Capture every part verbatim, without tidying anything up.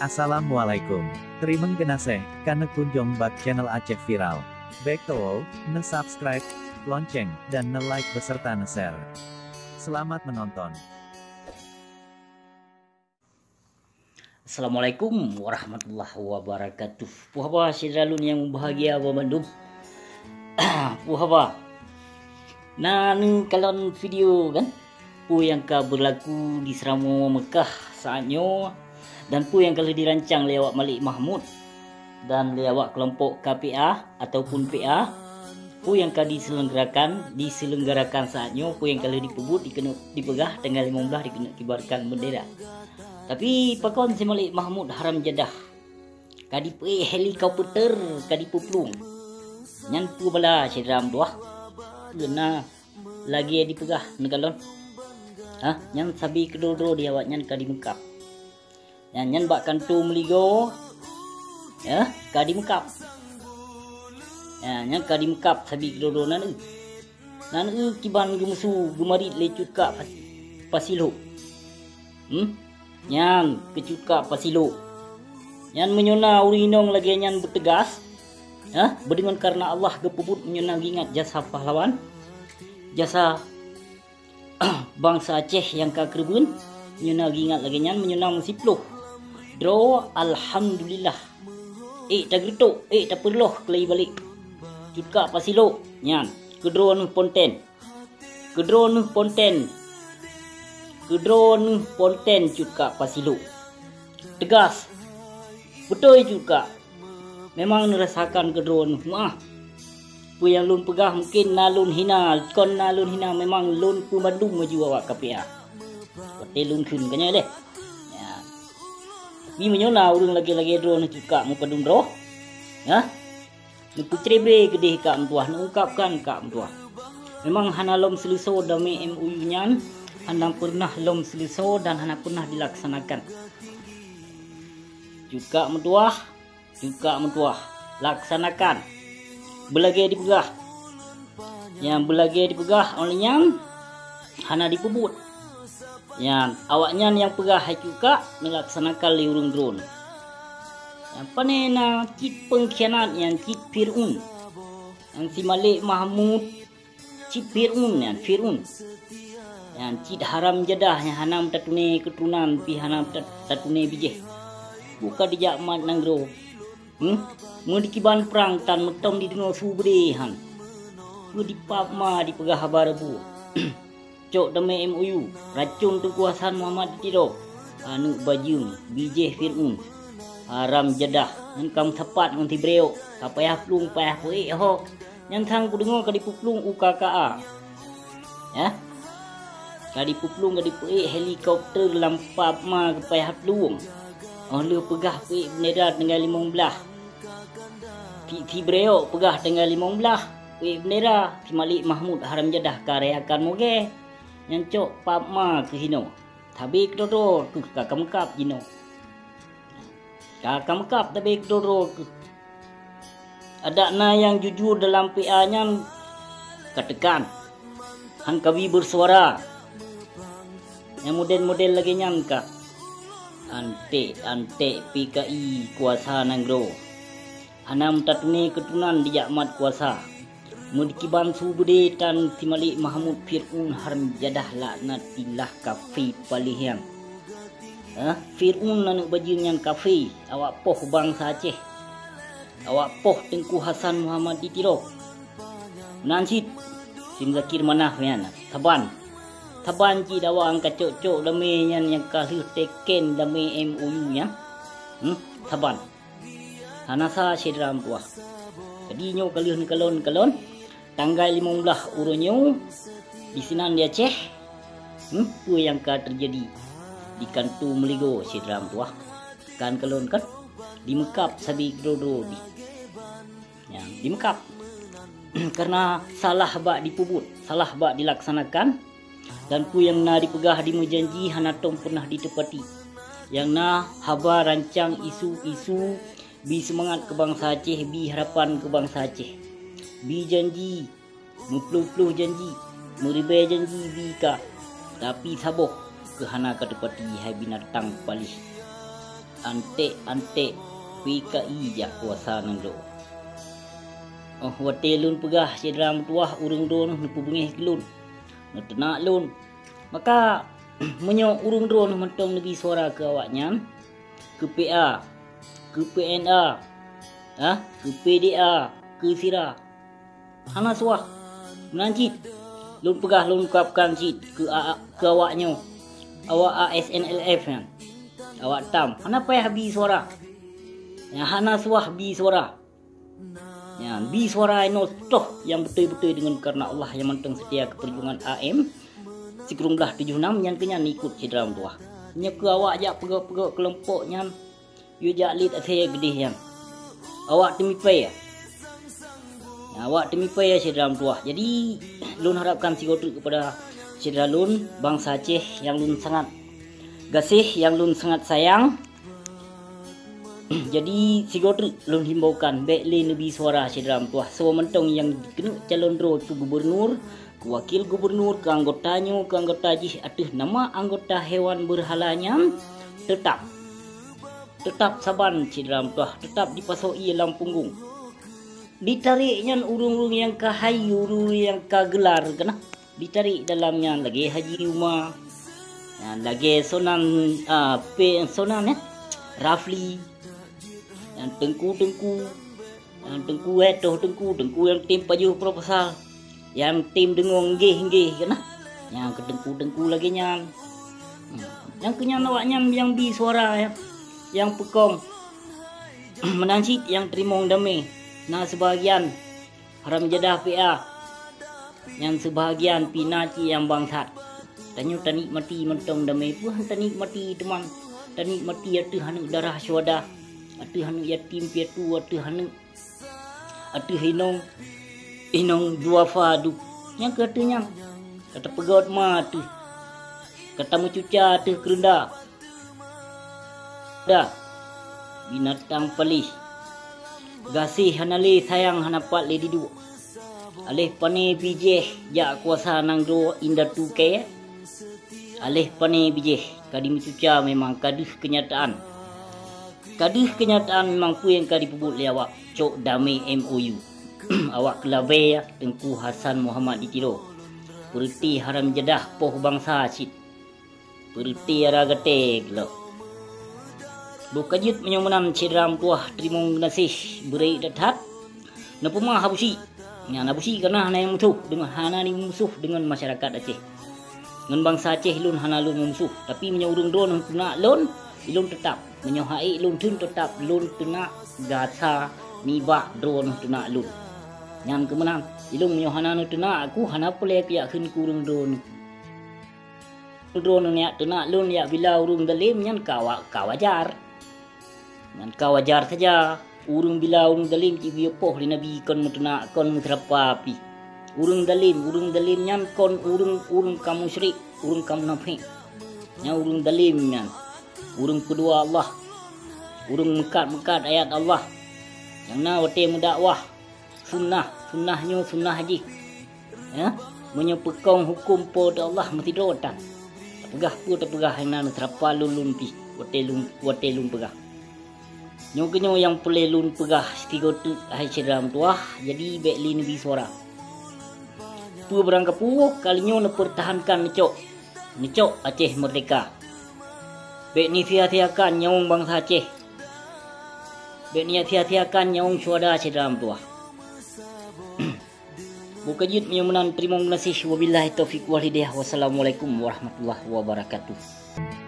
Assalamualaikum. Teurimong geunaséh ka neukunjong bak channel Aceh Viral. Bék teuwoe, neusubscribe, lonceng, dan ne-like beserta ne-share. Selamat menonton. Assalamualaikum warahmatullahi wabarakatuh. Puh haba syedara lôn nyang mubahgia banmandum. Puh haba. Na neukalon video kan? Peue nyang ka beurlaku di Seuramoe Meukah saát nyoe, dan peue nyang ka lheueh dirancang lé awak Malik Mahmud dan lé awak keulompok K P A ataupun P A, peue nyang ka diseulenggarakan, diseulenggarakan saát nyoe, peue nyang ka lheueh dipeubuet dikeuneuk dipeugah tanggai limong blaih dikeuneuk kibarkan beundera. Tapi pakon si Malik Mahmud haram jadah? Ka dipeuék helikopter, ka dipeuplueng. Nyan peue bala syedara meutuwah? Peue na lagée dipeugah neukalon? Hah? Nyan sabe keudroe-droe di awaknyan ka dimeukab. Nyan, nyan bak kantô meuligoe, ya, ka dimeukab. Ya, nyan ka dimeukab sabe keudroe-droe nan eu. Nan eu kiban geumeusu geumarit lé Cut Kak Pas-, Pasilok. Hmm? Nyan keu Cut Kak Pasilok. Nyan meunyoe na ureuëng inong lagée nyan beuteugas, ha? Beudeungon kareuna Allah geupeubuet meunyoe na geuingat jasa pahlawan, jasa bansa Aceh nyang ka keureubeuen, meunyoe na geuingat lagée nyan, meunyoe na meusiplôh droe, alhamdulillah. Ék tageureutok, ék tapeureuloh keulai balek. Cut Kak Pasilok, nyan, keudroe neuh ponten. Keudroe neuh ponten. Keudroe neuh ponten Cut Kak Pasilok. Teugas. Beutôi Cut Kak. Memang neurasakan keudroe neuh meuah. Peue nyang lôn peugah mungken na lôn hina, kon na lôn hina, memang lôn peubandum maju awak K P A. Watée lôn kheun ka nyoe leh. Ya. Tapi meunyoe na ureuëng lagée-lagée droe neuh Cut Kak meupadum droe, ya. Neupeucrebre keudeh Kak Meutuah, neuungkapkan Kak Meutuah. Memang hana lom seuleusoe damé M O U nyan, hana peureunah lom seuleusoe dan hana peureunah dilaksanakan. Cut Kak Meutuah, Cut Kak Meutuah, laksanakan. Beulagée dipeugah. Nyang beulagée dipeugah óh lheueh nyan hana dipeubuet. Nyan, awaknyan nyang peugah hai Cut Kak neulaksanakan lé ureuëng droe. Nyang pane na cit peungkhianat nyang cit Fir'aun. Nyang si Malik Mahmud cit Fir'aun nyan, Fir'aun. Nyan cit haram jadah nyang hana meutatuné keuturonan pih hana meuta-, tatuné bijéh. Buka dijak mat nanggroe. Hmm? Meudeukiban prang tan meutom dideungoe su beudé han. Peue dipap ma dipeugah haba rabu. Cok damé M O U, racon Teungku Hasan Muhammad di Tiro. Aneuëk bajeueng, bijéh Fir'aun. Haram jadah, ngon ka meusapat ngon si Breok. Ka payah plueng, payah peuék ho. Nyan sang kudeungoe ka dipeuplueng u K K A. Ya? Ka dipeuplueng, ka dipeuék helikopter lam pap ma geupayah plueng. Óh lheueh peugah peuék beundera tanggai limong blaih. Ti-, si Breok peugah tanggai limong blaih, peuék beundera, si Malik Mahmud haram jadah ka rayakan mogée. Nyan cok pap ma keuhinoe. Sabe keudroe-droe keuh ka kameukab jinoe. Ka kameukab sabe keudroe-droe keuh. Adak na nyang jujur dalam P A nyan ka teukan. Han kabi beusuara. Nyang model-model lagée nyan ka. Antek-antek P K I kuasa nanggroe. Hana meutatuné keuturonan dijak mat kuasa. Meudeukiban su beudé tan si Malik Mahmud Fir'aun haram jadah laknatillah kafé paléh nyan. Eh, Fir'aun aneuëk bajeueng nyang kafé, awak poh bansa Aceh. Awak poh Teungku Hasan Muhammad di Tiro. Meunan cit, si Muzakir Manaf nyan, saban. Saban cit awak nyang ka cok-cok damé nyan nyang ka lheueh teken damé M O U nyan. Hmm, saban. Hana sa syedara meutuwah. Jadi nyoe ka lheueh neukalon-kalon, tanggai limong blaih uroe nyoe, disinan di Aceh, hmm, peue nyang ka teujadi di kantô meuligoe syedara meutuwah? Kan kalon kan? Dimeukab sabe keudroe-droe di. Ya, dimeukab. Karena salah bak dipeubuet, salah bak dilaksanakan, dan peue nyang na dipeugah dimeujanji hana tom peunah diteupati. Nyang na haba rancang isu-isu bi seumangat keu bansa Aceh, bi harapan keu bansa Aceh. Bi janji, meuploh-ploh janji, meuribée janji bi ka, tapi saboh keuh hana ka teupati hai binatang paléh. Antek-antek P K I jak kuasa nanggroe. Oh watée lôn peugah syedara meutuwah, ureuëng droeneuh neupeubeungéh keu lôn, neuteunak lôn. Maka meunyoe ureuëng droeneuh mantong neubi suara keu awaknyan, keu P A, keu P N A, ha, keu P D A, keu sira, hana suah. Meunan cit lôn peugah, lôn ungkapkan cit keu a-, keu awaknyoe, awak A S N L F nyan, awak tam, hana payah bi suara. Nyang hana suah bi suara. Nyan bi suara inoe toh nyang beutôi-beutôi deungon kareuna Allah nyang mantong seutia keu peujuangan A M sikureueng blaih tujoh nam nyan keuh nyan ikot syedara meutuwah. Nyoe keu awak jak peugok-peugok keulompok nyan, yue jak liet asée geudeh nyan. Awak teumipée. Awak teumipée syedara meutuwah. Jadi lôn harapkan sigoe treuk keupada syedara lôn bansa Aceh nyang lôn sangat gaséh, nyang lôn sangat sayang. Jadi sigoe treuk lôn himbaukan, bék lé neubi suara syedara meutuwah. Soe mantong nyang keuneuk calon droe keu gubunur, keu wakil gubunur, keu anggota nyoe, keu anggota jih ateueh nama anggota hewan beurhala nyan, teutap, teutap saban syedara meutuwah, teutap jipasoe ié lam punggong. Jitarek nyan ureuëng-ureuëng nyang ka hayeue, ureuëng nyang ka geular keunan. Jitarek dalam nyan lagée Haji Uma, nyan lagée Sonan, a, pe Sonan, ya, Rafli, nyan teungku-teungku, nyan teungku, eh, toh teungku, teungku nyang tem pajoh proposal, nyang tem deungoe nggeh-nggeh keunan, nyang keu teungku-teungku lagée nyan. Hmm. Nyang keu nyan awaknyan nyang bi suara, ya, nyang peukong. Meunan cit nyang teurimong damé, na seubahagian haram jadah P A, nyang seubahagian pih na cit nyang bangsat. Tanyoe tanikmati mantong damé, peue han tanikmati teuma, tanikmati ateueh aneuëk darah syuhada, ateueh aneuëk yatim piatu, ateueh aneuëk, ateueh inong, inong duafa duek. Nyang keu ateueh nyan ka tapeugét ma ateueh, ka tameucuca ateueh keureunda. Dah, binatang paléh, gaséh hana lé, sayang hana pat lé diduek. Aléh pané bijéh jak kuasa nanggroe indatu kée. Aléh pané bijéh ka dimeucuca, memang ka deuh keunyataan. Ka deuh keunyataan, memang peue nyang ka jipeubuet lé awak cok damé M O U. Awak keulabée Teungku Hasan Muhammad di Tiro. Peureuti haram jadah poh bansa cit. Peureuti ara gata keulok. Boh ka jeuet meunyoe meunan syedara meutuwah teurimong geunaséh beureuek that-that. Neupeuma Abusyik. Nyan Abusyik kana hana nyang musoh deungon, hana nyang musoh deungon masyarakat Aceh. Ngon bansa Aceh lôn hana lôn musoh, tapi meunyoe ureuëng droeneuh teunak lôn, ilôn teutap. Meunyoe hak ék lôn theun teutap lôn teunak gata nibak droeneuh teunak lôn. Nyan keuh meunan, ilôn meunyoe hana neuteunak aku, hana peureulée kujak kheun keu ureuëng droeneuh. Droeneuh neujak teunak lôn jak bila ureuëng dalem nyan ka wa-, ka wajar. Nyan ka wajar saja. Ureuëng bila ureuëng dalem cit geuyue poh lé Nabi kon meuteunak, kon meuseurapa pih. Ureuëng dalem, ureuëng dalem nyan kon ureuëng, ureuëng ka musyrik, ureuëng ka munafék. Nyan ureuëng dalem nyan. Ureuëng peudua Allah. Ureuëng meukat-meukat ayat Allah. Nyang na watée meudakwah. Sunnah, sunnah nyoe sunnah jih. Ya, meunyoe peukong huköm Po teu Allah meusidroe tan. Tapeugah peue tapeugah nyang na neuseurapa lôn, lôn pih watée lôn, watée lôn peugah. Nyoe keuh nyoe nyang peureulée lôn peugah sigoe teuk hai syedara meutuwah, jadi bék lé neubi suara. Peue barang kapeue ka lheueh nyoe neupeurtahankan neucok, neucok Aceh meurdehka. Bék neusia-siakan nyawöng bansa Aceh. Bék neusia-siakan nyawöng syuhada syedara meutuwah. Boh ka jeuet meunyoe meunan, teurimong geunaséh. Wabillahi taufiq wal hidayah. Wassalamualaikum warahmatullahi wabarakatuh.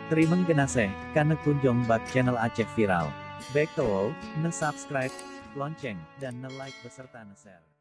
Teurimong geunaséh ka neukunjong bak channel Aceh Viral. Bék tuwoe, neu-subscribe, lonceng, dan neu-like beserta neu-share.